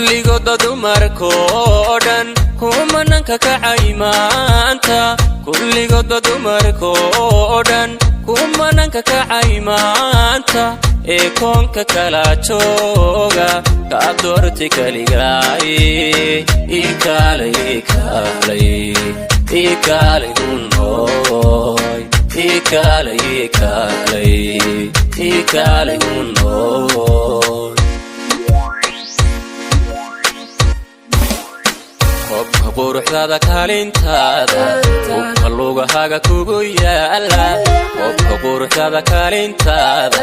Kulligooda dumarkoo dhan kumananka kacay maanta, kulligooda dumarkoo dhan kumananka kacay maanta ee koonka kala jooga, kaa doortay keligaay. Ii kaalay, ii kaalay, ii kaalay hunooy, ii kaalay, ii kaalay, ii kaalay hunooy. Koobka quruxdaada kaalintaada, hubka lugahaga kugu yaala. Koobka quruxdaada kaalintaada,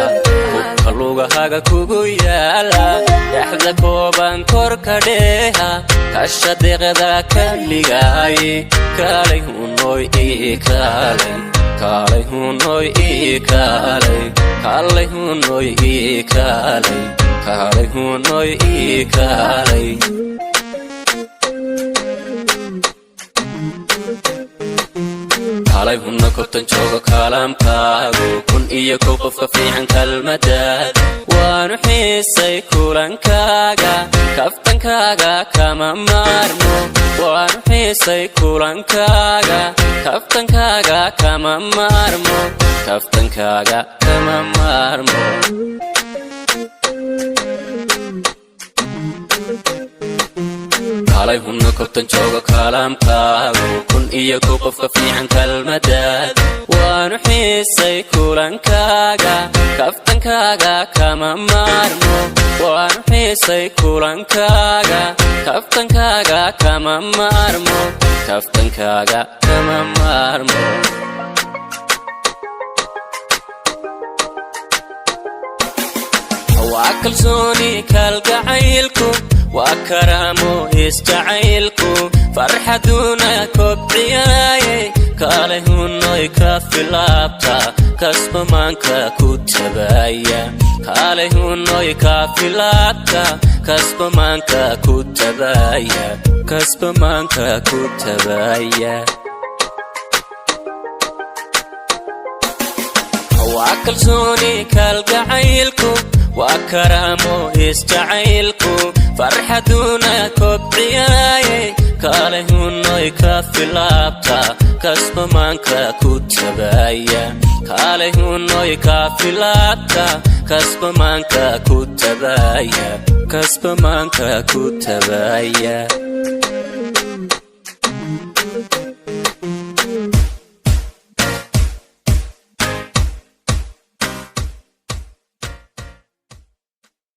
hubka lugahaga kugu yaala. Dhexda kooban korka dheeha, kasha deeqda kaligaay. Kaalay hunooy, ii kaalay, kaalay hunooy, ii kaalay, kaalay hunooy, ii kaalay, kaalay hunooy, ii kaalay. Kaalay hunna kobtan joogo kalaamkaagu, 1001 qofka fiican kalmadaad. Waanu xiisay kulankaaga, kaftankaaga kama maarmo. Waanu xiisay kulankaaga, kaftankaaga kama maarmo, kaftankaaga kama maarmo. Kaalay hunna kobtan joogo kalaamkaagu, 1001 qofka fiican kalmadaad. Waanu xiisay kulankaaga, kaftankaaga kama maarmo. Waanu xiisay kulankaaga, kaftankaaga kama maarmo, kaftankaaga kama maarmo. Waa kalsooni kalgacaylku, waa karaamo isjacaylku, farxaduna kobciyaaye. Kaalay hunoy, ka filaabta kasbamaanka ku tabaaya. Kaalay hunoy, ka filaabta kasbamaanka ku tabaaya, kasbamaanka ku tabaaya. Waa kalsooni kalgacaylku, waa karaamo isjacaylku, farxaduna kobciyaaye. Kaalay hunoy, ka filaabta kasbamaanka ku tabaaya. Kaalay hunoy, ka filaabta kasbamaanka ku tabaaya, kasbamaanka ku tabaaya.